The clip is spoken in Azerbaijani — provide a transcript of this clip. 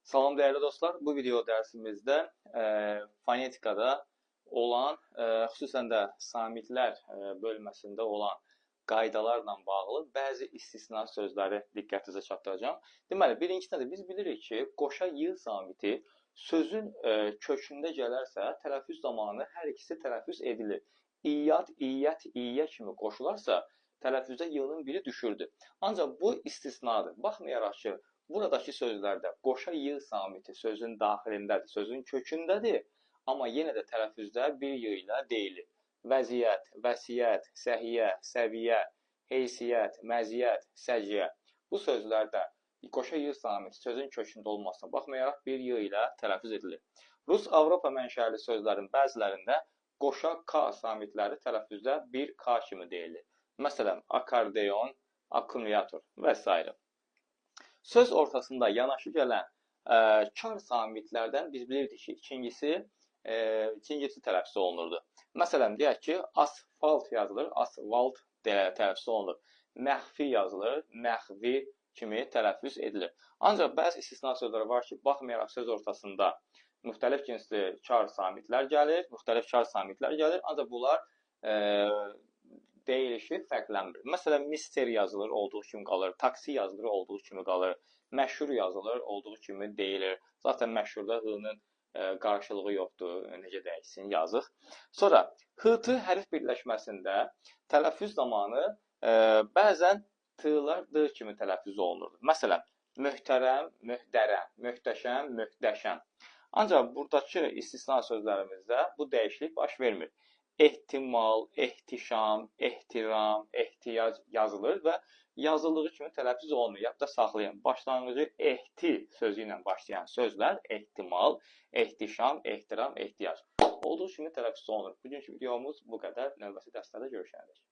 Salam dəyərli dostlar, bu video dərsimizdə fonetikada olan, xüsusən də samitlər bölməsində olan qaydalarla bağlı bəzi istisna sözləri diqqətinizə çatdıracağam. Deməli, birincisi nədir? Biz bilirik ki, qoşa y samiti sözün kökündə gələrsə, tələffüz zamanı hər ikisi tələffüz edilir. İyyat, iyyət, iyyə kimi qoşularsa, tələffüzdə y-nın biri düşürdü. Ancaq bu istisnadır. Baxmayaraq ki, buradakı sözlərdə qoşa y samiti sözün daxilindədir, sözün kökündədir, amma yenə də tələffüzdə bir y ilə deyilir. Vəziyyət, vəsiyyət, səhiyyə, səviyyə, heysiyyət, məziyyət, səciyyə. Bu sözlərdə qoşa y samiti sözün kökündə olmasına baxmayaraq bir y ilə tələffüz edilir. Rus-Avropa mənşəli sözlərin bəzilərində qoşa k samitləri tələffüzdə bir k kimi deyilir. Məsələn, akardeon, akkumulyator və s. Söz ortasında yanaşı gələn kar samitlərdən biz bilirdik ki, ikincisi tələffüz olunurdu. Məsələn, deyək ki, asfalt yazılır, asfalt tələffüz olunur. Məxfi yazılır, məxvi kimi tələffüz edilir. Ancaq bəzi istisna sözlər var ki, baxmayaraq söz ortasında müxtəlif cinsli kar samitlər gəlir, müxtəlif kar samitlər gəlir, ancaq bunlar deyilişi fərqlənmir. Məsələn, mister yazılır, olduğu kimi qalır, taksi yazılır, olduğu kimi qalır, məşhur yazılır, olduğu kimi deyilir. Zaten məşhurda h-nın qarşılığı yoxdur, necə dəyişsin, yazıq. Sonra, h-t hərf birləşməsində tələffüz zamanı bəzən t-lar d kimi tələffüz olunurdu. Məsələn, möhtərəm, möhtərəm, möhtəşəm, möhtəşəm. Ancaq buradakı istisna sözlərimizdə bu dəyişiklik baş vermir. Ehtimal, ehtişam, ehtiram, ehtiyac yazılır və yazıldığı kimi tələffüz olunur. Yadda saxlayın. Başlanğıcı ehti sözü ilə başlayan sözlər ehtimal, ehtişam, ehtiram, ehtiyac olduğu kimi tələffüz olunur. Bugünkü videomuz bu qədər. Növbəti dərslərdə görüşənədək.